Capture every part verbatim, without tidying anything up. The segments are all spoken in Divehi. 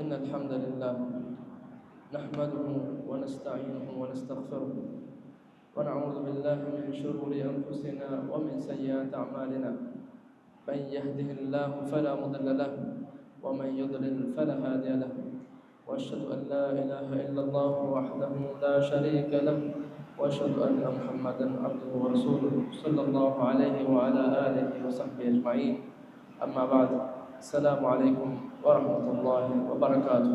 إن الحمد لله نحمده ونستعينه ونستغفره، ونعوذ بالله من شرور أنفسنا ومن سيئات أعمالنا. من يهده الله فلا مضل له، ومن يضلل فلا هادي له. وأشهد أن لا إله إلا الله وحده لا شريك له، وأشهد أن محمدا عبده ورسوله، صلى الله عليه وعلى آله وصحبه أجمعين. أما بعد، السلام عليكم ورحمة الله وبركاته.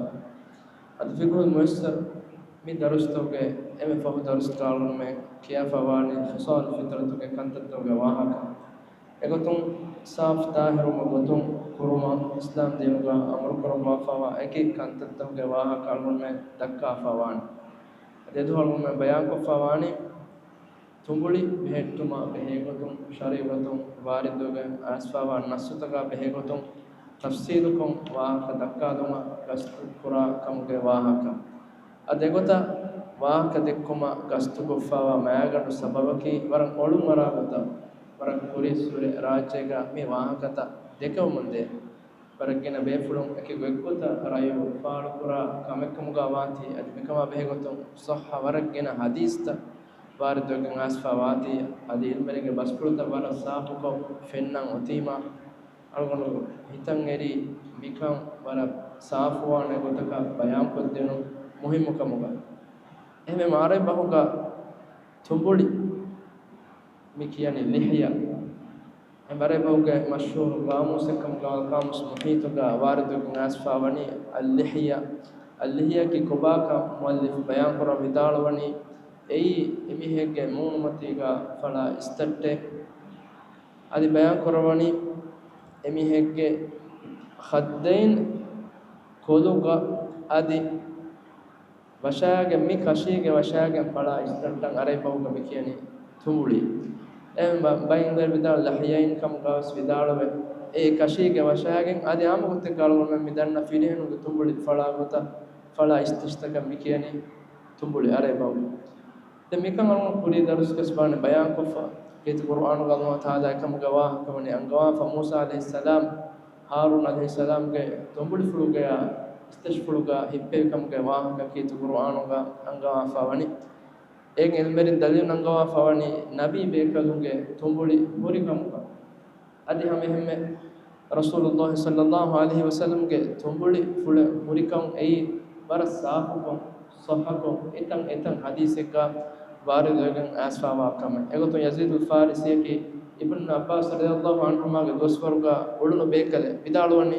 އަދި ފިޤުހުލް މުޔައްސަރު މި ދަރުސްތަކުގެ އެންމެ ފަހު ދަރުސް ކާޅުންމެ ކިޔާފަ ވާނީ ޚިޞާލު ފިޠުރަތުގެ ކަންތައްތަކުގެ ވާހަކަ. އެގޮތުން ސާފު ތާހިރުވުމުގެ ގޮތުން ކުރުމަށް އިސްލާމް ދީނުގަ އަމުރުކުރައްވާފައިވާ އެކި ކަންތައްތަކުގެ ވާހަކަ އަޅުގަނޑުމެން ދައްކާފައިވާނެ. އަދި އެދުވަހު އަޅުގަނޑުމެން ބަޔާންކޮށްފައިވާނީ ތުނބުޅި ބެހެއްޓުމާ ބެހޭގޮތުން ޝަރީޢަތުން ވާރިދުވެގެން އައިސްފައިވާ ނައްސުތަކާ ބެހޭގޮތުން ތަފްސީލުކޮށް ވާހަކަ ދައްކާލުމަށް ގަސްތު ކުރާ ކަމުގެ ވާހަކަ. އަދި އެގޮތަށް ވާހަކަ ދެއްކުމަށް ގަސްތުކޮށްފައިވާ މައިގަނޑު ސަބަބަކީ ވަރަށް އޮޅުން އަރާ ގޮތަށް ވަރަށް ކުރީއްސުރެ ރާއްޖޭގަ މި ވާހަކަތައް ދެކެވެމުންދޭ. ވަރަށް ގިނަ ބޭފުޅުން އެކި ގޮތްގޮތަށް ރައްޔު ފާޅުކުރާ ކަމެއްކަމުގަ ވާތީ، އަދި މިކަމާ ބެހޭގޮތުން ޞައްޙަ ވަރަށް ގިނަ ޙަދީޘްތައް ވާރިދުވެގެން އައިސްފައި ވާތީ، އަދި ޢިލްމުވެރިންގެ ބަސްފުޅުތައް ވަރަށް ސާފުކޮށް ފެންނަން އޮތީމާ، އަޅުގަނޑު ހިތަށް އެރީ މިކަން ވަރަށް ސާފުވާނެ ގޮތަކަށް ބަޔާންކޮށްދިނުން މުހިއްމު ކަމުގަ. އެހެންވެ މި ޢަރަބި ބަހުގަ ތުނބުޅި މި ކިޔަނީ ލިޙްޔަ. އެ ޢަރަބި ބަހުގެ މަޝްހޫރު ޤާމޫސެއްކަމުގަ އަލްޤާމޫސް މުޙީޠުގަ ވާރިދުވެގެން އައިސްފައިވަނީ އައްލިޙްޔާ. އައްލިޙްޔާއަކީ ކޮބާކަން މުއައްލިފު ބަޔާންކުރަން ވިދާޅުވަނީ، އެއީ އެމީހެއްގެ މޫނުމަތީގަ ފަޅާ އިސްތައްޓެއް. އަދި ބަޔާންކުރައްވަނީ އެމީހެއްގެ ޚައްދައިން ކޮލުގަ އަދި ވަށާގެން، މި ކަށީގެ ވަށާގެން ފަޅާ އިސްތައްޓަށް ޢަރަބި ބަހުގަ މި ކިޔަނީ ތުނބުޅި. އެހެން ބަ-، ބައެއް އިލްމުވެރިން ވިދާޅުވީ ލަޙްޔައިން ކަމުގަވެސް ވިދާޅުވޭ. އެ ކަށީގެ ވަށާގެން އަދި އާންމު ގޮތެއްގަ އަޅުގަނޑުމެން މި ދަންނަ ފިރިހެނުންގެ ތުނބުޅި ފަޅާ ގޮތަށް ފަޅާ އިސްތަށިތަކަށް މި ކިޔަނީ ތުނބުޅި ޢަރަބި ބަހުގަ. ދެން މިކަން އަޅުގަނޑު ކުރީ ދަރުސްގަސް ބާނެ ބަޔާންކޮށްފަ. ކީރިތި ޤުރުއާނުގަ ﷲ ތަޢާލާ އެކަމުގެ ވާހަކަ ވަނީ އަންގަވާފަ މޫސާ ޢަލައިހިއްސަލާމް ހާރޫން ޢަލައިހިއްސަލާމްގެ ތުނބުޅިފުޅުގަޔާ އިސްތަށިފުޅުގަ ހިއްޕެވި ކަމުގެ ވާހަކަ ކީރިތި ޤުރުއާނުގަ އަންގަވާފަވަނީ. އޭގެ ޢިލްމުވެރިން ދަލީލު ނަންގަވާފަވަނީ ނަބީ ބޭކަލުންގެ ތުނބުޅި ހުރި ކަމުގަ. އަދި ހަމައެހެންމެ ރަސޫލުﷲ ޞައްލަﷲ ޢަލައިހި ވަސައްލަމްގެ ތުނބުޅި ފުޅެއް ހުރިކަން އެއީ ވަރަށް ސާފުކޮށް، ޞައްޙަކޮށް، އެތަން އެތަން ޙަދީޘެއްގަ ވާރިދުވެގެން އައިސްފައިވާ ކަމެއް. އެގޮތުން ޔަޒީދުލް ފާރިސީއަކީ އިބްނު ޢައްބާސް ރަޟިޔަﷲ ޢަންހުމާގެ ދުވަސްވަރުގަ އުޅުނު ބޭކަލެއް. ވިދާޅުވަނީ،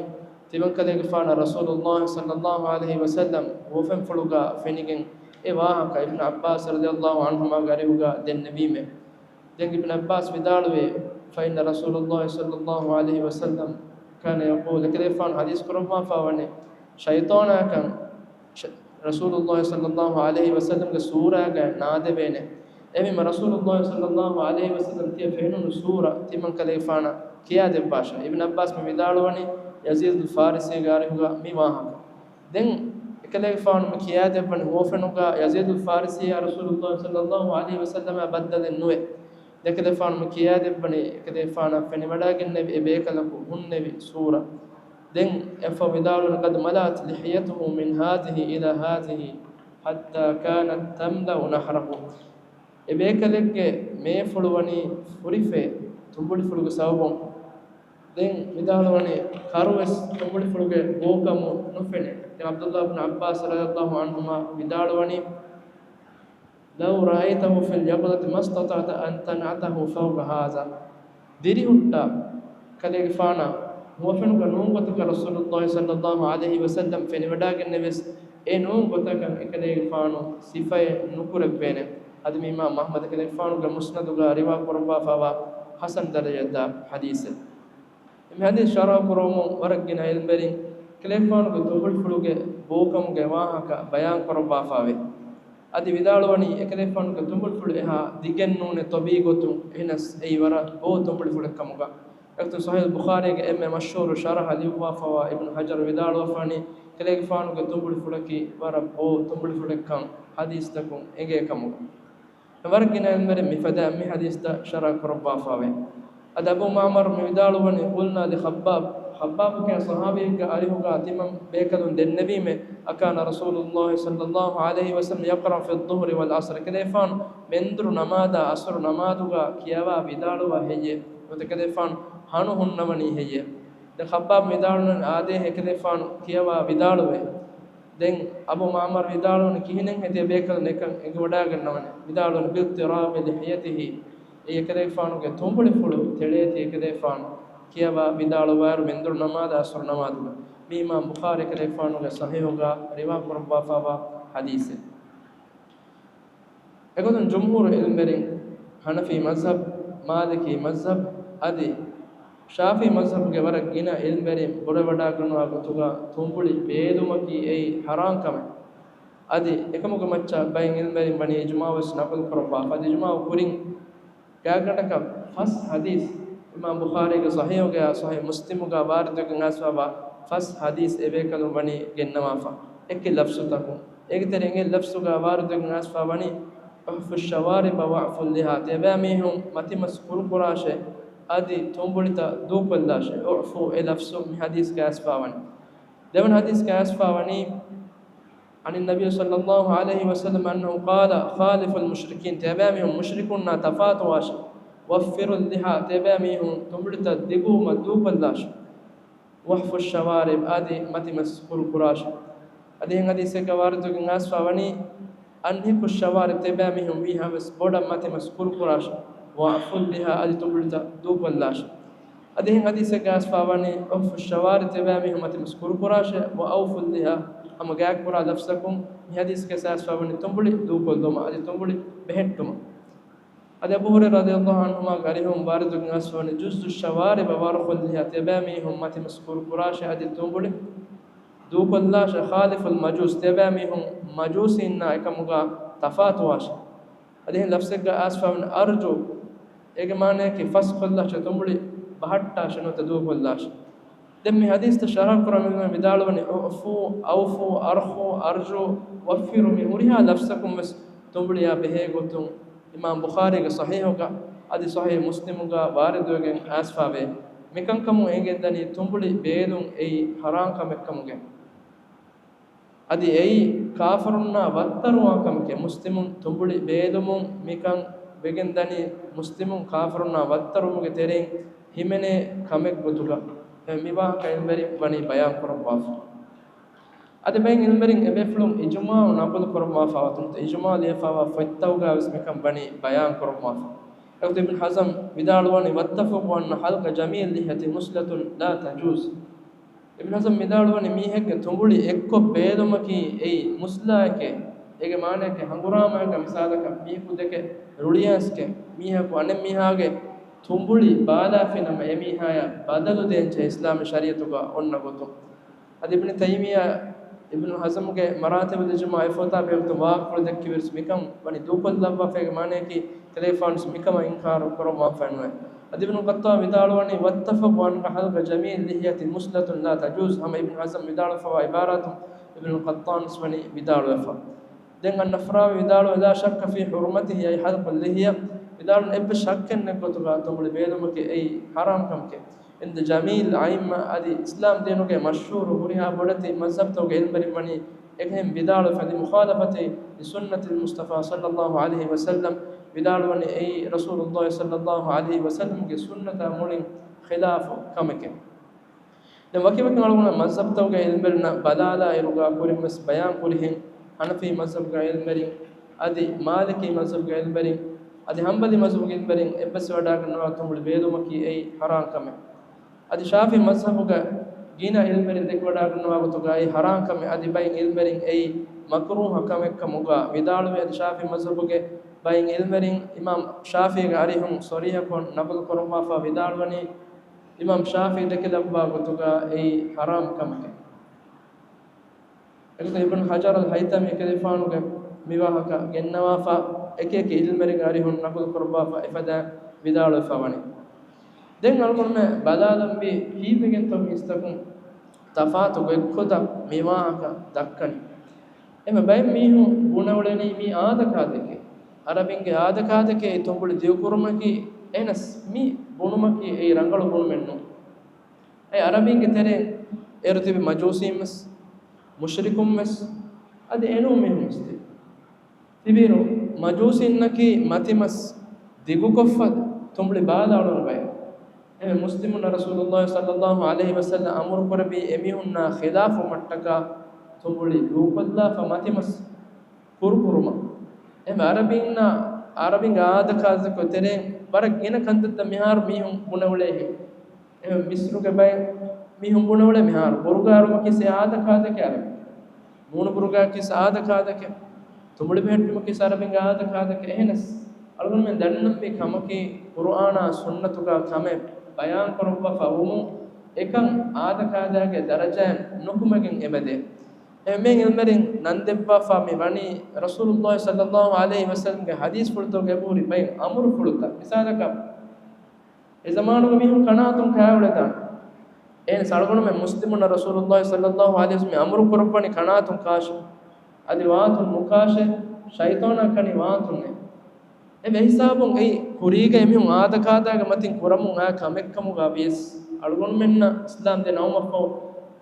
ތިމަންކަލޭގެފާނަށް ރަސޫލުﷲ ޞައްލަﷲ ޢަލައިހި ވަސައްލަމް ހުވަފެންފުޅުގަ ފެނިގެން އެ ވާހަކަ އިބްނު ޢައްބާސް ރަޟިޔަﷲ ޢަންހުމާގެ އަރިހުގަ ދެންނެވީމޭ. ދެން އިބްނު ޢައްބާސް ވިދާޅުވީ، فإن رسول الله صلى الله عليه وسلم كان يقول، އެކަލޭގެފާނު ޙަދީޘް ކުރައްވާފަވަނީ، ޝައިޠާނާކަން ޝަ-، ރަސޫލުﷲ ޞައްލަﷲ ޢަލައިހި ވަސައްލަމްގެ ސޫރާގަ ނާދެވޭނެ. އެހެންވީމަ ރަސޫލުﷲ ޞައްލަﷲ ޢަލައިހި ވަސައްލަމް ތިޔަ ފެނުނު ސޫރަ ތިމަންކަލޭގެފާނަށް ކިޔާދެއްވާށޭ. އިބްނު ޢައްބާސް މި ވިދާޅުވަނީ ޔަޒީދުލް ފާރިސީގެ އަރިހުގަ މި ވާހަކަ. ދެން އެކަލޭގެފާނު މި ކިޔާދެއްވަނީ ހުވަފެނުގަ ޔަޒީދުލް ފާރިސީއާ ރަސޫލުﷲ ޞައްލަﷲ ޢަލައިހި ވަސައްލަމާ ބައްދަލެއް ނުވޭ. އެކަލޭގެފާނު މި ކިޔާދެއްވަނީ އެކަލޭގެފާނަށް ފެނިވަޑައިގެންނެވި އެ ބޭކަލަކު ހުންނެވި ސޫރަ. ދެން އެއަށްފަހު ވިދާޅުވަނީ، قد ملأت لحيته من هذه إلى هذه حتى كانت تملأ نحره. އެ ބޭކަލެއްގެ މޭފުޅު ވަނީ ފުރިފައި ތުނބުޅިފުޅުގެ ސަބަބުން. ދެން ވިދާޅުވަނީ ކަރުވެސް ތުނބުޅިފުޅުގެ ބޯކަމުން ނުފެނޭ. ދެން ޢަބްދުﷲ ބިން ޢައްބާސް ރަޟިޔަﷲ ޢަންހުމާ ވިދާޅުވަނީ، لو رأيته في اليقظة ما استطعت أن تنعته فوق هذا. ދިރިހުއްޓާ ކަލޭގެފާނާ ހުވަފެނުގަ ނޫން ގޮތަކަށް ރަސޫލުﷲ ޞައްލަﷲ ޢަލައިހި ވަސައްލަމް ފެނިވަޑައިގެންނެވިޔަސް، އެ ނޫން ގޮތަކަށް އެކަލޭގެފާނު ސިފައެއް ނުކުރެއްވޭނެ. އަދި މި އިމާމް އަޙްމަދު ކަލޭގެފާނުގެ މުސްނަދުގަ ރިވާ ކުރައްވާފައިވާ ޙަސަން ދަރަޖަތްދާ ޙަދީޘެއް. މި ޙަދީޘް ޝަރަޙު ކުރުމުން ވަރަށް ގިނަ ޢިލްމުވެރިން ކަލޭގެފާނުގެ ތުނބުޅިފުޅުގެ ބޯކަމުގެ ވާހަކަ ބަޔާން ކުރައްވާފައިވޭ. އަދި ވިދާޅުވަނީ އެކަލޭގެފާނުގެ ތުނބުޅިފުޅު އެހާ ދިގެއް ނޫނޭ ޠަބީޢީ ގޮތުން، އެހެނަސް އެއީ ވަރަށް ބޯ ތުނބުޅިފުޅެއް ކަމުގަ. އެގޮތުން ޞަޙީޙުލް ބުޚާރީގެ އެންމެ މަޝްހޫރު ޝަރަޙަ ލިޔުއްވާފައިވާ އިބްނު ޙަޖަރު ވިދާޅުވެފަވަނީ ކަލޭގެފާނުގެ ތުނބުޅިފުޅަކީ ވަރަށް ބޯ ތުނބުޅިފުޅެއްކަން ޙަދީޘްތަކުން އެނގޭ ކަމުގަ. ވަރަށް ގިނަ ޢިލްމުވެރިން މިފަދައިން މި ޙަދީޘްތައް ޝަރަޙަ ކުރައްވާފައިވޭ. އަދި އަބޫ މަޢުމަރު މި ވިދާޅުވަނީ، قلنا لخباب، ޚައްބާބު ކިޔާ ޞަޙާބީއެއްގެ އަރިހުގަ ތިމަން ބޭކަލުން ދެންނެވީމޭ، أكان رسول الله صلى الله عليه وسلم يقرأ في الظهر والعصر، އެކަލޭގެފާނު މެންދުރު ނަމާދާ ޢަޞްރު ނަމާދުގަ ކިޔަވާ ވިދާޅުވާ ހެއްޔޭ؟ ނުވަތަ އެކަލޭގެފާނު ހަނު ހުންނަވަނީ ހެއްޔޭ؟ ދެން ޚައްބާބު ވިދާޅުވަނީ އާދޭހޭ އެކަލޭގެފާނު ކިޔަވާ ވިދާޅުވޭ. ދެން އަބޫ މަޢުމަރު ވިދާޅުވަނީ ކިހިނެއް ހެދިޔަ ބޭކަލުން އެކަން އެނގިވަޑައިގަންނަވަނީ؟ ވިދާޅުވަނީ باضطراب لحيته، އެ އެކަލޭގެފާނުގެ ތުނބުޅިފުޅު ތެޅޭތީ އެކަލޭގެފާނު ކިޔަވާ ވިދާޅުވާއިރު މެންދުރު ނަމާދާ ޢަޞްރު ނަމާދުގަ. މީ އިމާމް ބުޚާރީ އެކަލޭގެފާނުގެ ޞަޙީޙުގަ ރިވާ ކުރައްވާފައިވާ ޙަދީޘެއް. އެގޮތުން ޖުމްހޫރު ޢިލްމުވެރިން، ޙަނަފީ މަޒްހަބް، މާލިކީ މަޒްހަބް އަދި ޝާފިޢީ މަޒްހަބުގެ ވަރަށް ގިނަ ޢިލްމުވެރިން ބުނެވަޑައިގަންނަވާ ގޮތުގަ ތުނބުޅި ބޭލުމަކީ އެއީ ޙަރާން ކަމެއް. އަދި އެކަމުގެ މައްޗަށް ބައެއް ޢިލްމުވެރިން ވަނީ އިޖްމާޢުވެސް ނަޤުލު ކުރައްވާފަ. އަދި އިޖްމާޢު ކުރިން ގާތްގަނޑަކަށް ފަސް ޙަދީޘް އިމާމް ބުޚާރީގެ ޞަޙީޙުގައާ ޞަޙީޙު މުސްލިމުގަ ވާރިދުވެގެން އައިސްފައިވާ ފަސް ޙަދީޘް އެބޭކަލުން ވަނީ ގެންނަވާފަ. އެކި ލަފްޒުތަކުން. އޭގެ ތެރެއިން އެއް ލަފްޒުގަ ވާރިދުވެގެން އައިސްފަ ވަނީ، اعفوا الشوارب واعفوا اللحى، ތިޔަބައިމީހުން މަތިމަސް ކުރުކުރާށޭ، އަދި ތުނބުޅިތައް ދޫކޮށްލާށޭ. اعفوا އެ ލަފްޒު މި ޙަދީޘްގަ އައިސްފަ ވަނީ. ދެވަނަ ޙަދީޘްގަ އައިސްފަ ވަނީ، عن النبي صلى الله عليه وسلم أنه قال، خالفوا المشركين، ތިޔަބައިމީހުން މުޝްރިކުންނާ ތަފާތުވާށޭ. وفروا اللحى، ތިޔަބައިމީހުން ތުނބުޅިތައް ދިގުވުމަށް ދޫކޮށްލާށޭ. واعفوا الشوارب، އަދި މަތިމަސް ކުރުކުރާށޭ. އަދި އެހެން ޙަދީޘެއްގަ ވާރިދުވެގެން އައިސްފަ ވަނީ، أنهكوا الشوارب، ތިޔަބައިމީހުން ވީހާވެސް ބޮޑަށް މަތިމަސް ކުރުކުރާށޭ. واعفوا اللحى، އަދި ތުނބުޅިތައް ދޫކޮށްލާށޭ. އަދި އެހެން ޙަދީޘެއްގަ އައިސްފަ ވަނީ، اعفوا الشوارب، ތިޔަބައިމީހުން މަތިމަސް ކުރުކުރާށޭ. وأوفوا اللحى، ހަމަ ގާތްކުރާ ލަފްޒަކުން މި ޙަދީޘްގަ އައިސްފަ ވަނީ ތުނބުޅި ދޫކޮށްލުމަށް އަދި ތުނބުޅި ބެހެއްޓުމަށް. އަދި އަބޫ ހުރައިރާ ރަޟިޔަﷲ ޢަންހުމާގެ އަރިހުން ވާރިދުވެގެން އައިސްފަ ވަނީ، جزوا الشوارب وأرخوا اللحى، ތިޔަބައިމީހުން މަތިމަސް ކުރުކުރާށޭ އަދި ތުނބުޅި ދޫކޮށްލާށޭ. خالفوا المجوس، ތިޔަބައިމީހުން މަޖޫސީންނާ އެކަމުގަ ތަފާތުވާށޭ. އަދި އެހެން ލަފްޒެއްގަ އައިސްފަ ވަނީ، أرجوا، އޭގެ މާނަޔަކީ ފަސްކޮށްލާށޭ، ތުނބުޅި ބަހައްޓާށޭ، ނުވަތަ ދޫކޮށްލާށޭ. ދެން މި ޙަދީޘްތައް ޝަރަޙަ ކުރަން މި ވިދާޅުވަނީ، اعفوا، أوفوا، أرخوا، أرجوا، وفروا، މި ހުރިހާ ލަފްޒަކުން ވެސް ތުނބުޅިއާ ބެހޭ ގޮތުން އިމާމް ބުޚާރީގެ ޞަޙީޙުގަ އަދި ޞަޙީޙު މުސްލިމުގަ ވާރިދުވެގެން އައިސްފަވޭ. މިކަންކަމުން އެނގެންދަނީ ތުނބުޅި ބޭލުން އެއީ ޙަރާން ކަމެއްކަމުގެ. އަދި އެއީ ކާފަރުންނާ ވައްތަރުވާ ކަމެކޭ. މުސްލިމުން ތުނބުޅި ބޭލުމުން މިކަން ވެގެންދަނީ މުސްލިމުން ކާފަރުންނާ ވައްތަރުވުމުގެ ތެރެއިން ހިމެނޭ ކަމެއްގޮތުގަ. މި ވާހަކަ އިލްމުވެރިން ވަނީ ބަޔާން ކުރައްވާފަ. އަދި ބައެއް އިލްމުވެރިން އެބޭފުޅުން އިޖުމާޢު ނަޤުލު ކުރައްވާފަ އޮތުންތަ، އިޖުމާޢު ލިޔެފައިވާ ފޮތްތަކުގަވެސް މިކަން ވަނީ ބަޔާން ކުރައްވާފަ. އެގޮތުން އިބްނު ޙަޒަމް ވިދާޅުވަނީ، واتفقوا أن حلق جميع اللحية مثلة لا تجوز. އިބްނު ޙަޒަމް ވިދާޅުވަނީ، މީހެއްގެ ތުނބުޅި އެއްކޮށް ބޭލުމަކީ އެއީ މުސްލާއެކޭ. އޭގެ މާނައަކީ ހަނގުރާމައަކަށް މިސާލަކަށް މީހަކު ދެކެ ރުޅިއައިސްގެން މީހަކު އަނެއް މީހާގެ ތުނބުޅި ބާލާފިނަމަ އެމީހާޔަށް ބަދަލު ދޭންޖެހޭ އިސްލާމީ ޝަރީޢަތުގަ އޮންނަ ގޮތުން. އަދި އިބްނު ތައިމިއްޔާ އިބްނު ޙަޒަމްގެ މަރާތިބުލް އިޖުމާޢު އެއް ފޮތާ ބެހޭގޮތުން ވާހަކަފުޅު ދެއްކިވިއިރުސް މިކަން ވަނީ ދޫކޮށްލައްވާފަ. އޭގެ މާނައަކީ އެކަލޭގެފާނުވެސް މިކަމަށް އިންކާރު ކުރައްވާފައެއް ނުވޭ. އަދި އިބްނު ޤައްޠާން ވިދާޅުވަނީ، واتفقوا أن حلق جميع اللحية مثلة لا تجوز. ހަމަ އިބްނު ޙަޒަމް ވިދާޅުވެފައިވާ ޢިބާރާތުން އިބްނު ޤައްޠާންވެސް ވަނީ ވިދާޅުވެފަ. ދެން އައްނަފްރާވީ ވިދާޅުވެ، لا شك في حرمته، أي حلق اللحية، ވިދާޅުވަނީ އެއްވެސް ޝައްކެއް ނެތް ގޮތުގަ ތުނބުޅި ބޭލުމަކީ އެއީ ޙަރާމް ކަމެކޭ. عند جميع الأئمة، އަދި އިސްލާމް ދީނުގެ މަޝްހޫރު ހުރިހާ ބޮޑެތި މަޒްހަބްތަކުގެ އިލްމުވެރިން ވަނީ އެކަހެން ވިދާޅުވެފަ، لمخالفته لسنة المصطفى صلى الله عليه وسلم، ވިދާޅުވަނީ އެއީ ރަސޫލުﷲ ޞައްލަﷲ ޢަލައިހި ވަސައްލަމްގެ ސުންނަތާ މުޅިން ޚިލާފު ކަމެކޭ. ދެން ވަކިވަކި އަޅުގަނޑު މަޒްހަބްތަކުގެ އިލްމުވެރިންނަށް ބަލާލާއިރުގަ ކުރިންވެސް ބަޔާން ކުރިހެން، ޙަނަފީ މަޒްހަބުގެ އިލްމުވެރިން، އަދި މާލިކީ މަޒްހަބުގެ އިލްމުވެރިން، އަދި ޙަންބަލީ މަޒްހަބުގެ އިލްމުވެރިން އެއްބަސްވެވަޑައިގަންނަވާ ތުނބުޅި ބޭލުމަކީ އެއީ ޙަރާން ކަމެއް. އަދި ޝާފިޢީ މަޒްހަބުގެ ގިނަ އިލްމުވެރިން ދެކިވަޑައިގަންނަވާ ގޮތުގައި ޙަރާން ކަމެއް، އަދި ބައެއް އިލްމުވެރިން އެއީ މަކްރޫހަ ކަމެއްކަމުގަ ވިދާޅުވި. އަދި ޝާފިޢީ މަޒްހަބުގެ ބައެއް އިލްމުވެރިން އިމާމް ޝާފިޢީގެ އަރިހުން ޞަރީޙަކޮށް ނަޤުލު ކުރައްވާފަ ވިދާޅުވަނީ، އިމާމް ޝާފިޢީ ދެކިލައްވާ ގޮތުގަ އެއީ ޙަރާމް ކަމެކޭ. އެގޮތުން އިބްނު ޙަޖަރު އަލް ހައިތަމީ އެކަލޭގެފާނުގެ މިވާހަކަ ގެންނަވާފަ، އެކި އެކި އިލްމުވެރިންގެ އަރިހުން ނަޤުލު ކުރައްވާފަ އެފަދައިން ވިދާޅުވެފަ ވަނީ. ދެން އަޅުގަނޑުމެން ބަލާލަންވީ ކީއްވެގެންތޯ މީސްތަކުން ތަފާތު ގޮތްގޮތަށް މިވާހަކަ ދައްކަނީ. އެމެ ބައެއް މީހުން ބުނެ އުޅެނީ މީ އާދަކާދައެކޭ. ޢަރަބިންގެ އާދަކާދައެކޭ ތުނބުޅި ދިގުކުރުމަކީ. އެހެނަސް މި ބުނުމަކީ އެއީ ރަނގަޅު ބުނުމެއް ނޫން. އެ އަރަބީންގެ ތެރެއިން އޭރު ތިބި މަޖޫސީން ވެސް، މުޝްރިކުން ވެސް، އަދި އެނޫން މީހުން ވެސް ތިބި. ތިބިއިރު، މަޖޫސީންނަކީ މަތިމަސް ދިގުކޮށްފަ ތުނބުޅި ބާލާ އުޅުނު ބައެއް. އެހެން މުސްލިމުންނަށް ރަސޫލުﷲ ޞައްލަﷲ ޢަލައިހި ވަސައްލަމަ އަމުރު ކުރެއްވީ އެމީހުންނާ ޚިލާފު މައްޓަކާ ތުނބުޅި ދޫކޮށްލާފަ މަތިމަސް ކުރުކުރުމަށް. އެހެން އަރަބީންނާ، އަރަބިންގެ އާދަކާދައިގެ ތެރެއިން ވަރަށް ގިނަ ކަންތައްތައް މިހާރު މީހުން ބުނެ އުޅޭ ހެން. އެހެން މިސްރުގެ ބައެއް މީހުން ބުނެ އުޅޭ މިހާރު ބުރުގާ އަރުމަކީ އާދަކާދައެއް އަރަބިން. މޫނު ބުރުގާ ކީސް އާދަކާދައެއް، ތުނބުޅި ބެހެއްޓުމަކީސް އަރަބިންގެ އާދަކާދައެއް. އެހެނަސް، އަޅުގަނޑުމެން ދަންނަންވީ ކަމަކީ، ޤުރުއާނާ ސުންނަތުގަ ކަމެއް ބަޔާންކުރައްވާފަ ވުމުން، އެކަން އާދަކާދައިގެ ދަރަޖައިން ނުކުމެގެން އެބަދޭ. އެމެން އިލްމެރިން ނަން ދެއްވާފަ މި ވަނީ، ރަސޫލުﷲ ޞައްލަﷲ ޢަލައިހި ވަސައްލަމްގެ ޙަދީޘްފުޅުތަކުގަ އެބަހުރި ބައެއް އަމުރުފުޅުތައް. މިސާލަކަށް، އެ ޒަމާނުގެ މީހުން ކަނާތުން ކާއެއް އުޅެދާނެ. އެހެން އަޅުގަނޑުމެން މުސްލިމުންނަށް ރަސޫލުﷲ ޞައްލަﷲ ޢަލައިހި ވަސައްލަމަ އަމުރު ކުރައްވަނީ ކަނާތުން ކާށޭ. އަދި ވާތުން ނުކާށޭ، ޝައިޠާނާ ކަނީ ވާތުންނޭ. އެ ހިސާބުން އެއީ ކުރީގަ އެމީހުން އާދަކާދައިގެ މަތިން ކުރަމުން އައި ކަމެއްކަމުގަ ވިޔަސް، އަޅުގަނޑުމެންނަށް އިސްލާމް ދިން އައުމަށްފަހު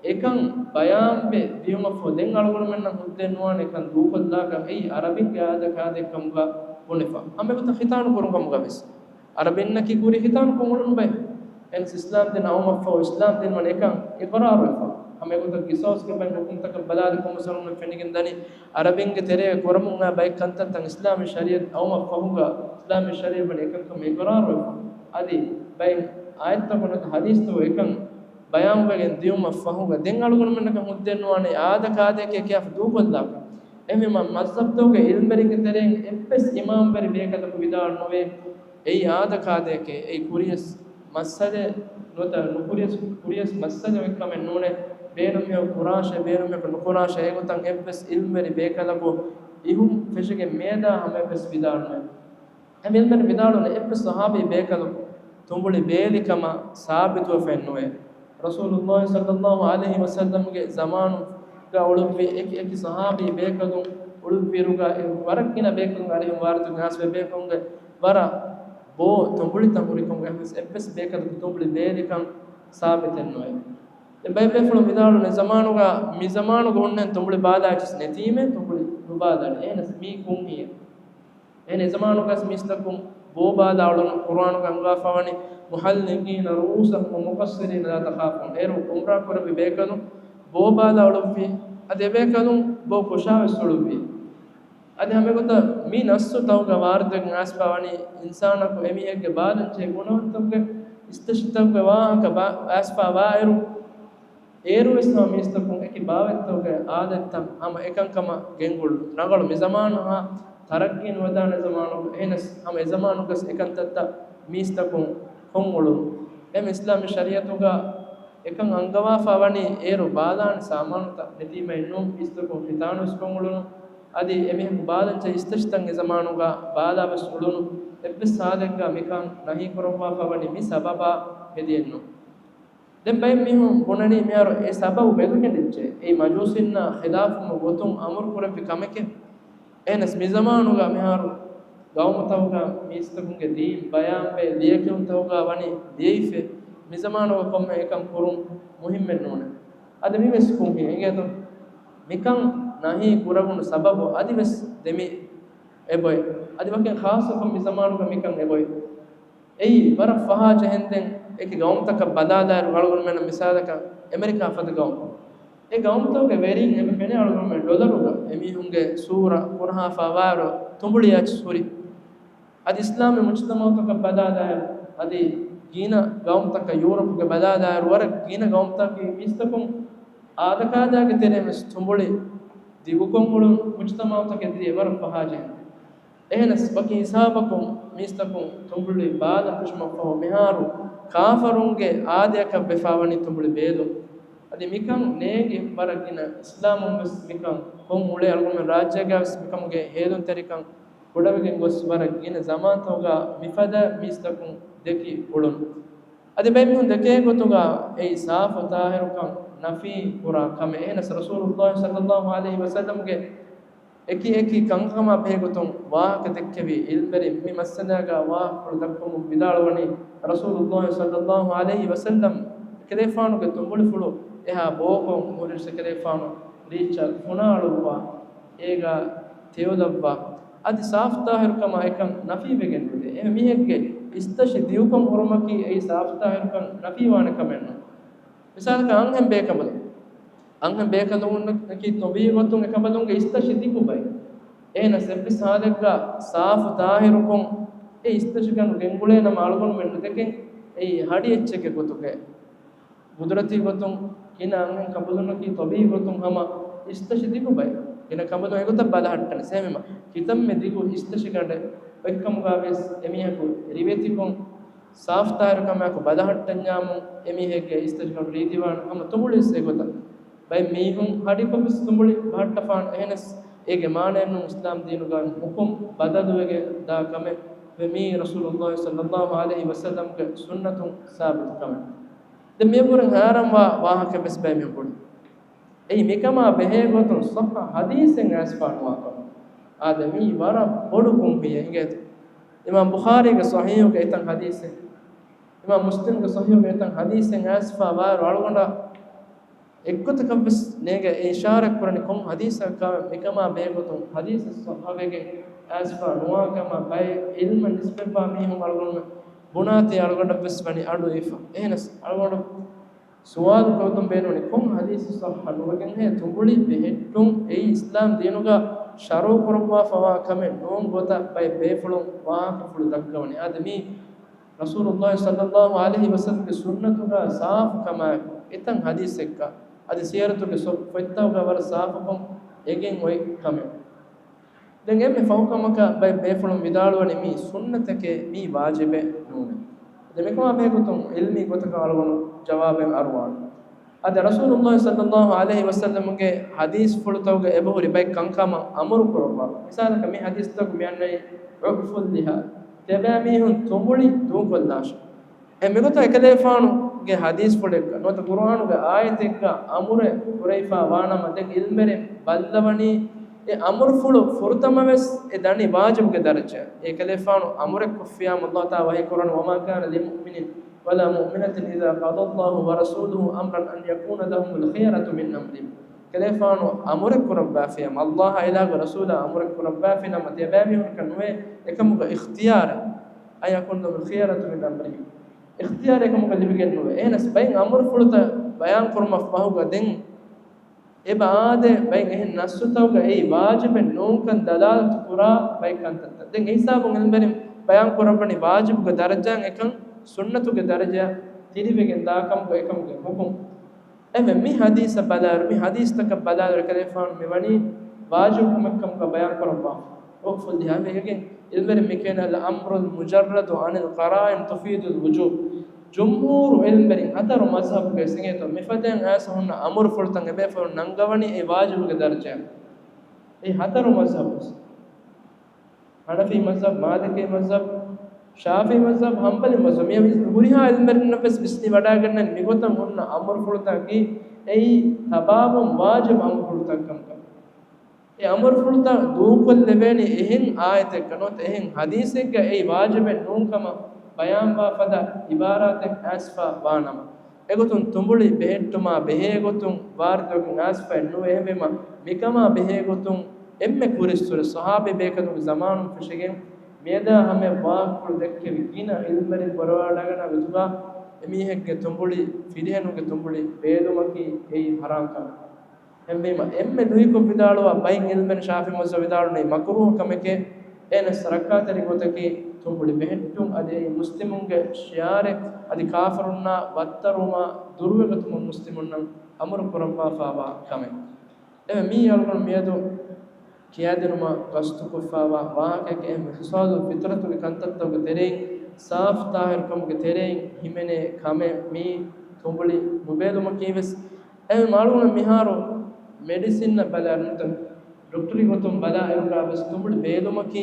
އެކަން ބަޔާންވެ ދިޔުމަށްފަހު ދެން އަޅުގަނޑުމެންނަށް ހުއްދައެއް ނުވާނެ އެކަން ދޫކޮށްލާކަށް. އެއީ އަރަބިންގެ އާދަކާދައެއްކަމުގަ ބުނެފަ. ހަމައެގޮތަށް ޚިތާނު ކުރުން ކަމުގަ ވެސް އަރަބިންނަކީ ކުރީ ޚިތާން ކޮށް އުޅުނު ބައެއް. އެހެން އިސްލާމް ދިން އައުމަށްފަހު، އިސްލާމް ދިން ވަނީ އެކަން އިޤްރާރުވެފަ. ހަމައެގޮތަށް ގިސޯސްގެ ބައިން ހުކުމްތަކަށް ބަލާލި ކޮންމެސް އަޅުގަނޑުމެން ފެނިގެން ދަނީ، އަރަބިންގެ ތެރޭގަ ކުރަމުން އައި ބައެއް ކަންތައްތައް އިސްލާމީ ޝަރީޢަތް އައުމަށްފަހުގަ، އިސްލާމީ ޝަރީޢަތް ވަނީ އެކަންކަމަށް އިޤްރާރުވެފަ. އަދި ބައެއް އާޔަތްތަކުން ނުވަތަ ޙަދީޘްތަކުން އެކަން ބަޔާންވެގެން ދިޔުމަށްފަހުގަ، ދެން އަޅުގަނޑުމެންނަކަށް ހުއްދައެއް ނުވާނެ އާދަކާދައެކޭ ކިޔާފަ ދޫކޮށްލާކަށް. އެހެންވީމަ، މަޒްހަބުތަކުގެ އިލްމެރިންގެ ތެރެއިން އެއްވެސް އިމާމްވެރި ބޭކަލަކު ވިދާޅުނުވޭ، އެއީ އާދަކާދައެކޭ، އެއީ ކުރިޔަސް މައްސަލައެއް ނުވަތަ ނުކުރިޔަސް، ކުރިޔަސް މައްސަލައެއް ކަމެއް ނޫނޭ، ބޭނުން މީހަކު ކުރާށޭ، ބޭނުން މީހަކު ނުކުރާށޭ، އެގޮތަށް އެއްވެސް އިލްމްވެރި ބޭކަލަކު އިހުން ފެށިގެން މިއަދާ ހަމަ އެއްވެސް ވިދާޅުނުވޭ. އެ އިލްމްވެރިން ވިދާޅުވަނީ އެއްވެސް ޞަޙާބީ ބޭކަލަކު ތުނބުޅި ބޭލި ކަމަށް ސާބިތުވެފައެއް ނުވޭ. ރަސޫލުﷲ ޞައްލަﷲ ޢަލައިހި ވަސައްލަމްގެ ޒަމާނުގަ އުޅުއްވި އެކި އެކި ޞަޙާބީ ބޭކަލުން އުޅުއްވިއިރުގަ އެ ވަރަށް ގިނަ ބޭކަލުން އަރިހުން ވާރިދު ގާސްވެ ބޭކަލުންގެ ވަރަށް ބޯ ތުނބުޅިތައް ހުރިކަމުގަ އެއްވެސް ބޭކަލަކު ތުނބުޅި ބޭލިކަން ސާބިތެއް ނުވޭ. ދެން ބައެއް ބޭފުޅުން ވިދާޅުވަނީ އެ ޒަމާނުގަ، މި ޒަމާނުގަ އޮންނަ ތުނބުޅި ބާލާ އެއްޗެއް ނެތީމޭ، ތުނބުޅި ނުބާލާނެ. އެހެނަސް މީ ކުންހިއެއް. އެހެން އެ ޒަމާނުގަސް މީސްތަކުން ބޯ ބާލާ އުޅުނު. ޤުރުއާނުގަ އަންގާފަވަނީ، "مُحَلِّقِينَ رُءُوسَهُمْ وَمُقَصِّرِينَ لَا تَخَافُونَ." އޭރު ޢުމްރާ ކުރެއްވި ބޭކަލުން ބޯ ބާލާ އުޅުއްވި. އަދި އެބޭކަލުން ބޯ ކުށާވެސް އުޅުއްވި. އަދި ހަމައެގޮތަށް މި ނައްޞުތަކުގަ ވާރިދުވެގެން އައިސްފަވަނީ، އިންސާނަކު އެމީހެއްގެ ބާލަންޗޭ ގުނަވަންތަކުގެ އިސްތަށިތަކުގެ ވާހަކަ ބާ-، އައިސްފަ ވާއިރު، އޭރުވެސް ހަމަ މީސްތަކުން އެކި ބާވަތްތަކުގެ އާދަތްތައް ހަމަ އެކަންކަމަށް ގެންގުޅުން. ރަނގަޅު މި ޒަމާނު ހާ ތަރައްގީ ނުވެދާނެ ޒަމާނު، އެހެނަސް ހަމަ އެ ޒަމާނުގަސް އެކަންތައްތައް މީސްތަކުން ކޮށް އުޅުނު. އެމް އިސްލާމީ ޝަރީޢަތުގަ އެކަން އަންގަވާފަ ވަނީ އޭރު ބާލާނެ ސާމާނުތައް ނެތީމައެއް ނޫން، މީސްތަކުން ޚިތާނުވެސް ކޮށް އުޅުނު. އަދި އެމީހަކު ބާލަންޗެއް އިސްތަށިތައް އެ ޒަމާނުގަ ބާލާވެސް އުޅުނު. އެއްވެސް ހާލެއްގަ މިކަން ނަހީ ކުރައްވާފަ ވަނީ މި ސަބަބާ ހެދިއެއްނު. ދެން ބައެއް މީހުން ބުނަނީ މިހާރު އެ ސަބަބު މެދުކެނޑިއްޖެ. އެއީ މަޖޫސީންނާ ޚިލާފު ގޮތުން އަމުރު ކުރެއްވި ކަމެކޭ. އެހެނަސް މި ޒަމާނުގަ މިހާރު ގައުމުތަކުގަ މީސްތަކުންގެ ދީން ބަޔާންވެ، ލިޔެކިޔުންތަކުގަ ވަނީ ލިޔެފަ، މި ޒަމާނުގަ ކޮންމެ އެކަން ކުރުން މުހިއްމެއް ނޫނޭ. އަދި މިވެސް ކުންހި އިނގޭތޯ؟ މިކަން ނަހީ ކުރެވުނު ސަބަބު އަދިވެސް ދެމި އެބޮތް. އަދި ވަކިން ޚާއްޞަކޮށް މި ޒަމާނުގަ މިކަން އެބޮތް. އެއީ ވަރަށް ފަހާ ޖެހެންދެން އެކި ގައުމުތަކަށް ބަލާލާއިރު އަޅުގަނޑުމެންނަށް މިސާލަކަށް އެމެރިކާ ފަދަ ގައުމު. އެ ގައުމުތަކުގެ ވެރިން އެބަ ފެނޭ އަޅުގަނޑުމެން ޑޮލަރުގަ އެމީހުންގެ ސޫރަ ކުރަހާފަ ވާއިރު ތުނބުޅި އެއްޗެއް ހުރި. އަދި އިސްލާމީ މުޖްތަމަޢުތަކަށް ބަލާލާއިރު، އަދި ގިނަ ގައުމުތަކަށް، ޔޫރަޕުގެ ބަލާލާއިރު، ވަރަށް ގިނަ ގައުމުތަކަކީ މީސްތަކުން އާދަކާދައިގެ ތެރެއިން ވެސް ތުނބުޅި ދިގުކޮށް އުޅުނު މުޖްތަމަޢުތަކެއް ދިޔަ ވަރަށް ފަހާ ޖެހެން. އެހެނަސް ވަކި ހިސާބަކުން މީސްތަކުން ތުނބުޅި ބާލަން ފެށުމަށްފަހު މިހާރު ކާފަރުންގެ އާދަޔަކަށް ވެފަވަނީ ތުނބުޅި ބޭލުން. އަދި މިކަން ނޭނގި ވަރަށް ގިނަ އިސްލާމުން ވެސް މިކަން ކޮށް އުޅޭ އަޅުގަނޑުމެން ރާއްޖޭގަ ވެސް މިކަމުގެ ހޭލުންތެރިކަން ކުޑަވެގެން ގޮސް ވަރަށް ގިނަ ޒަމާންތަކުގަ މިފަދަ މީސްތަކުން ދެކި އުޅުނު. އަދި ބައެއް މީހުން ދެކޭ ގޮތުގަ އެއީ ސާފު ތާހިރުކަން ނަފީ ކުރާ ކަމެއް. އެހެނަސް ރަސޫލުﷲ ޞައްލަﷲ ޢަލައިހި ވަސައްލަމްގެ އެކި އެކި ކަންކަމާ ބެހޭގޮތުން ވާހަކަ ދެއްކެވި އިލްމެރިން މި މައްސަލާގަ ވާހަކަފުޅު ދައްކަމުން ވިދާޅުވަނީ، ރަސޫލުﷲ ޞައްލަﷲ ޢަލައިހި ވަސައްލަމް ކަލޭފާނުގެ ތުނބުޅިފުޅު އެހާ ބޯކޮށް ހުރި ކަލޭފާނު ރީއްޗަށް ފުނާއަޅުއްވާ، އޭގަ ތެޔޮލައްވާ، އަދި ސާފު ތާހިރުކަމާ އެކަން ނަފީވެގެން ނުދޭ. އެހެން މީހެއްގެ އިސްތަށި ދިގުކޮށް ހުރުމަކީ އެއީ ސާފު ތާހިރުކަން ނަފީވާނެ ކަމެއް ނޫން. މިސާލަކަށް އަންހެން ބޭކަނބަލުން، އަންހެން ބޭކަނބަލުންނަކީ ޠަބީޢީ ގޮތުން އެކަނބަލުންގެ އިސްތަށި ދިގު ބައެއް. އެހެނަސް އެއްވެސް ހާލެއްގަ ސާފު ތާހިރުކޮށް އެ އިސްތަށިގަނޑު ގެންގުޅޭ ނަމަ އަޅުގަނޑުމެން ނުދެކެން އެއީ ހަޑި އެއްޗެއްގެ ގޮތުގައި. ގުދުރަތީ ގޮތުން ގިނަ އަންހެން ކަނބަލުންނަކީ ޠަބީޢީ ގޮތުން ހަމަ އިސްތަށި ދިގު ބައެއް. ގިނަ ކަނބަލުން އެގޮތަށް ބަލަހައްޓަން ސޭމެމަ ކިތަންމެ ދިގު އިސްތަށިގަނޑެއް އޮތްކަމުގަ ވެސް އެމީހަކު ރިވެތިކޮށް ސާފު ތާހިރުކަމާއެކު ބަލަހައްޓަންޏާމު އެމީހެއްގެ އިސްތަށިގަނޑު ރީތިވާން ހަމަ ތުނބުޅި އިސް އެގޮތަށް. ބައެއް މީހުން ހަޑިކޮށް ވެސް ތުނބުޅި ބަހައްޓަފާން. އެހެނަސް އޭގެ މާނައެއް ނޫން އިސްލާމް ދީނުގަ ހުކުމް ބަދަލުވެގެން ދާ ކަމެއް ވެ މީ ރަސޫލުﷲ ޞައްލަﷲ ޢަލައިހި ވަސައްލަމްގެ ސުންނަތުން ސާބިތު ކަމެއް. ދެން މިއަށްވުރެން ހައިރާންވާ ވާހަކަ ވެސް ބައެއް މީހުން ބުނި. އެއީ މިކަމާ ބެހޭ ގޮތުން ޞައްޙަ ޙަދީޘެއް އައިސްފާ ނުވާކަމަށް. އާދެ، މީ ވަރަށް ބޮޑު ކުންފިއެއް އިނގޭތޯ. އިމާމް ބުޚާރީގެ ޞަޙީޙުގެ އެތައް ޙަދީޘެއް، އިމާމް މުސްލިމްގެ ޞަޙީޙުގެ އެތައް ޙަދީޘެއް އައިސްފާ ވާއިރު އަޅުގަނޑަށް އެއްގޮތަކަށްވެސް ނޭނގެ އެ އިޝާރާތް ކުރަނީ ކޮން ޙަދީޘަކަށް މިކަމާ ބެހޭގޮތުން ޙަދީޘެއް ޞައްޙަވެގެން އައިސްފާ ނުވާ ކަމަށް ބައެއް ޢިލްމަށް ނިސްބަތްވާ މީހުން އަޅުގަނޑުމެން ބުނާތީ އަޅުގަނޑަށްވެސް ވަނީ އަޑު އިވިފަ. އެހެނަސް އަޅުގަނޑު ސުވާލު ކޮށްދުން ބޭނުންވަނީ ކޮން ޙަދީޘެއް ޞައްޙަ ނުވެގެންހޭ ތުނބުޅި ބެހެއްޓުން އެއީ އިސްލާމް ދީނުގަ ޝަރުޢު ކުރައްވާފަވާ ކަމެއް ނޫން ގޮތަށް ބައެއް ބޭފުޅުން ވާހަކަފުޅު ދައްކަވަނީ. އާދެ، މީ ރަސޫލުﷲ ޞައްލަﷲ ޢަލައިހި ވަސައްލަމްގެ ސުންނަތުގަ ސާފު ކަމާއެކު އެތައް ޙަދީޘެއްގަ އަދި ސިޔަރަތުގެ ސޮ-، ފޮތްތަކުގަ ވަރަށް ސާފުކޮށް އެނގެން އޮތް ކަމެއް. ދެން އެންމެ ފަހު ކަމަކަށް ބައެއް ބޭފުޅުން ވިދާޅުވަނީ މީ ސުންނަތެކޭ، މީ ވާޖިބެއް ނޫނޭ. ދެން މިކަމާ ބެހޭގޮތުން ޢިލްމީ ގޮތަކަށް އަޅުގަނޑު ޖަވާބެއް އަރުވާނެ. އަދި ރަސޫލުﷲ ޞައްލަﷲ ޢަލައިހި ވަސައްލަމްގެ ޙަދީޘްފުޅުތަކުގަ އެބަހުރި ބައެއް ކަންކަމަށް އަމުރު ކުރައްވާ. މިސާލަކަށް މި ޙަދީޘްތަކު މި އަންނަނީ އުޢުފުއްލިޙާ، ތިޔަބައިމީހުން ތުނބުޅި ދޫކޮށްލާށޭ. އެ މިގޮތަށް އެކަލޭފާނުގެ ޙަދީޘްފުޅެއްގަ ނުވަތަ ޤުރުއާނުގެ އާޔަތެއްގަ އަމުރެއް ކުރެވިފާ ވާނަމަ، ދެން ޢިލްމުވެރިން ބައްލަވަނީ އެ އަމުރުފުޅު ފުރަތަމަވެސް އެ ދަނީ ވާޖިބުގެ ދަރަޖައަށް. އެކަލޭފާނު އަމުރެއް ކޮށްފިޔާމު ﷲ ތާ ވަޙީ ކުރަން، وما كان لمؤمن ولا مؤمنة إذا قضى الله ورسوله أمرا أن يكون لهم الخيرة من أمرهم. ކަލޭފާނު އަމުރެއް ކުރައްވާފިޔާމު، ﷲ އާ އެލާގެ ރަސޫލާ އަމުރެއް ކުރައްވާފިނަމަ، ތިޔަބައިމީހުންނަކަށް ނުވޭ އެކަމުގެ އިޚްތިޔާރެއް، أن يكون لهم الخيرة من أمرهم. އިޚްތިޔާރެއް އެކަމުގަ ލިބިގެން ނުވޭ. އެހެނަސް ބައެއް އަމުރުފުޅުތައް ބަޔާން ކުރުމަށް ފަހުގަ ދެން އެބަ އާދޭ، ބައެއް އެހެން ނައްޞުތަކުގަ އެއީ ވާޖިބެއް ނޫންކަން ދަލާލަތު ކުރާ ބައެއް ކަންތައްތައް. ދެން އެ ހިސާބުން ޢިލްމުވެރިން ބަޔާން ކުރައްވަނީ ވާޖިބުގެ ދަރަޖައިން އެކަން ސުންނަތުގެ ދަރަޖައަށް ތިރިވެގެން ދާ ކަމުގަ އެކަމުގެ ޙުކުމް. އެހެންވެ، މި ޙަދީޘަށް ބަލާއިރު، މި ޙަދީޘްތަކަށް ބަލާއިރު، އެކަލޭފާނު މިވަނީ ވާޖިބު ކަމެއް ކަމުގަ ބަޔާން ކުރައްވާފަ. އުޢުފުއްލިޙާ މި އެގެން ޢިލްމުވެރިން މި ކިޔަނީ الأمر المجرد عن القرائن تفيد الوجوب. ޖުމްހޫރު ޢިލްމުވެރިން ހަތަރު މަޒްހަބުގެ ސިނގޭތޯ މިފަދައިން އައިސް ހުންނަ އަމުރުފުޅުތައް އެބޭފުޅުން ނަންގަވަނީ އެ ވާޖިބުގެ ދަރަޖައަށް. އެ ހަތަރު މަޒްހަބު ވެސް. ޙަނަފީ މަޒްހަބް، މާލިކީ މަޒްހަބް، ޝާފިޢީ މަޒްހަބް، ޙަންބަލީ މަޒްހަބް. މި ހުރިހާ ޢިލްމުވެރިންނަށް ވެސް ވިސްނިވަޑައިގަންނަން މިގޮތަށް ހުންނަ އަމުރުފުޅުތަކަކީ އެއީ ތަބާވުން ވާޖިބު އަމުރުފުޅުތައް ކަމުގަ. އެ އަމުރުފުޅުތައް ދޫކޮށްލެވޭނީ އެހެން އާޔަތެއްގަ ނުވަތަ އެހެން ޙަދީޘެއްގަ އެއީ ވާޖިބެއް ނޫން ކަމަށް ބަޔާންވާ ފަދަ ޢިބާރާތެއް އައިސްފާ ވާނަމަ. އެގޮތުން ތުނބުޅި ބެހެއްޓުމާ ބެހޭގޮތުން ވާރިދުވެގެން އައިސްފައެއް ނުވޭ. އެހެންވީމަ، މިކަމާ ބެހޭގޮތުން އެންމެ ކުރިއްސުރެ ޞަޙާބީ ބޭކަލުންގެ ޒަމާނުން ފެށިގެން މިއަދާ ހަމަޔަށް ވާހަކަފުޅު ދެއްކެވި ގިނަ ޢިލްމުވެރިން ވަރުވާޑާގަންނަ ގޮތުގަ އެމީހެއްގެ ތުނބުޅި ފިރިހެނުންގެ ތުނބުޅި ބޭލުމަކީ އެއީ ޙަރާން ކަމެއް. އެހެންވީމަ، އެންމެ ލުއިކޮށް ވިދާޅުވާ ބައެއް ޢިލްމުވެރިން ޝާފިޢީ މަޒްހަބު ވިދާޅުވަނީ މަކުރޫހު ކަމެކޭ. އެހެނަސް ރައްކާތެރި ގޮތަކީ ތުނބުޅި ބެހެއްޓުން އަދި އެއީ މުސްލިމުންގެ ޝިޢާރެއް އަދި ކާފަރުންނާ ވައްތަރުވުމާ ދުރުވެގަތުމުން މުސްލިމުންނަށް އަމުރު ކުރައްވާފާވާ ކަމެއް. އެވެ، މީ އަޅުގަނޑު މިއަދު ކިޔާދިނުމަށް ގަސްތުކޮށްފާވާ ވާހަކައެކޭ. އެހެންވެ، ޚިޞާލު ފިޠުރަތުގެ ކަންތައްތަކުގެ ތެރެއިން، ސާފު ތާހިރުކަމުގެ ތެރެއިން ހިމެނޭ ކަމެއް މީ ތުނބުޅި ނުބޭލުމަކީ ވެސް. އެހެންވެ، އަޅުގަނޑު މިހާރު މެޑިސިންއަށް ބަލާއިރު ނުވަތަ ޑޮކްޓަރީ ގޮތުން ބަލާއިރުގަ ވެސް ތުނބުޅި ބޭލުމަކީ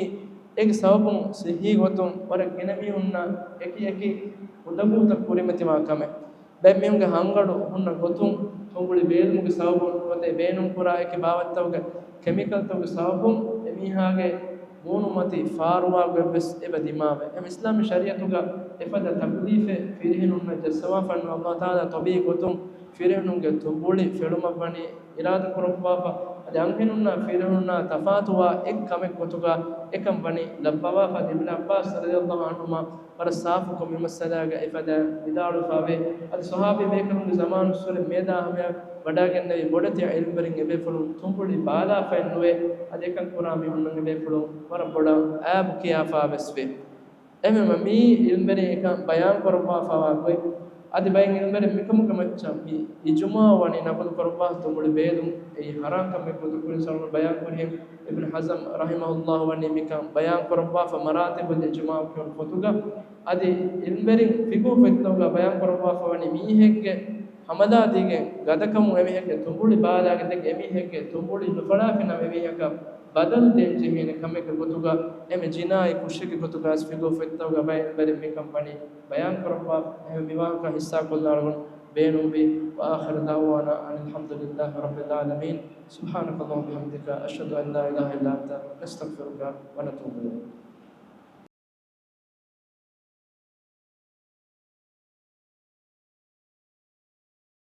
އޭގެ ސަބަބުން ޞިއްޙީ ގޮތުން ވަރަށް ގިނަ މީހުންނަށް އެކި އެކި އުނދަގޫތައް ކުރިމަތިވާ ކަމެއް. ބައެއް މީހުންގެ ހަންގަޑު ހުންނަ ގޮތުން ތުނބުޅި ބޭލުމުގެ ސަބަބުން ނުވަތަ އެ ބޭނުންކުރާ އެކި ބާވަތްތަކުގެ ކެމިކަލްތަކުގެ ސަބަބުން އެމީހާގެ މޫނުމަތި ފާރުވާ ގޮތްވެސް އެބަ ދިމާވޭ. އެމް އިސްލާމީ ޝަރީޢަތުގަ އެފަދަ ތަކުލީފެއް ފިރިހެނުންނަށް ޖައްސަވާފައިނު ﷲ ތަޢާލާ ޠަބީޢީ ގޮތުން ފިރިހެނުންގެ ތުނބުޅި ފެޅުމަށް ވަނީ އިރާދަކުރައްވާފަ. އަދި އަންހެނުންނާ ފިރިހެނުންނާ ތަފާތުވާ އެއް ކަމެއް ގޮތުގަ އެކަން ވަނީ ލައްވަވާފަ. އިބްނު ޢައްބާސް ރަޟިޔަﷲ ޢަންހުމާ ވަރަށް ސާފުކޮށް މި މައްސަލާގަ އެފަދައިން ވިދާޅުވެފައިވޭ. އަދި ޞަޙާބީ ބޭކަލުންގެ ޒަމާނުއްސުރެ މޭދާ ހަމަޔަށް ވަޑައިގެންނެވި ބޮޑެތި ޢިލްމުވެރިން އެބޭފުޅުން ތުނބުޅި ބާލާފައެއް ނުވޭ. އަދި އެކަން ކުރާ މީހުންނަށް އެބޭފުޅުން ވަރަށް ބޮޑަށް ޢައިބު ކިޔާފައިވެސް ވޭ. އެހެންވީމަ މިއީ ޢިލްމުވެރިން އެކަން ބަޔާން ކުރައްވާފައިވާ ގޮތް. އަދި ބައެއް ޢިލްމުވެރިން މިކަމުގެ މައްޗަށް މި އިޖުމާޢު ވަނީ ނަޤުލު ކުރައްވާ ތުނބުޅި ބޭލުން އެއީ ޙަރާމް ކަމެއް ގޮތުގައި ކުރިން ސަޅުން ބަޔާން ކުރިހެން. އިބްނު ޙަޒަމް ރަޙިމަހުﷲ ވަނީ މިކަން ބަޔާން ކުރައްވާފަ މަރާތިބުލް އިޖުމާޢު ކިޔުނު ފޮތުގަ. އަދި ޢިލްމުވެރިން ފިޤުހު ފޮތްތަކުގަ ބަޔާން ކުރައްވާފަ ވަނީ މީހެއްގެ ހަމަލާ ދީގެން ގަދަކަމުން އެމީހެއްގެ ތުނބުޅި ބާލާގެން ދެން އެމީހެއްގެ ތުނބުޅި ނުފަޅާފިނަމަ އެމީހަކަށް ބަދަލު ދޭން ޖެހޭނެ ކަމެއްގެ ގޮތުގަ އެންމެ ޖިނާއީ ކުށެއްގެ ގޮތުގަ ފިޤުހު ފޮތްތަކުގަ ބައެއް ޢިލްމުވެރިން މިކަން ވަނީ ބަޔާން ކުރައްވާ. އެހެން މި ވާހަކަ ޙިއްޞާކޮށްލާނެ ގޮތުން ބޭނުންވީ. وآخر دعوانا أن الحمد لله رب العالمين. سبحانك اللهم وبحمدك، أشهد أن لا إله إلا أنت، نستغفرك ونتوب إليك.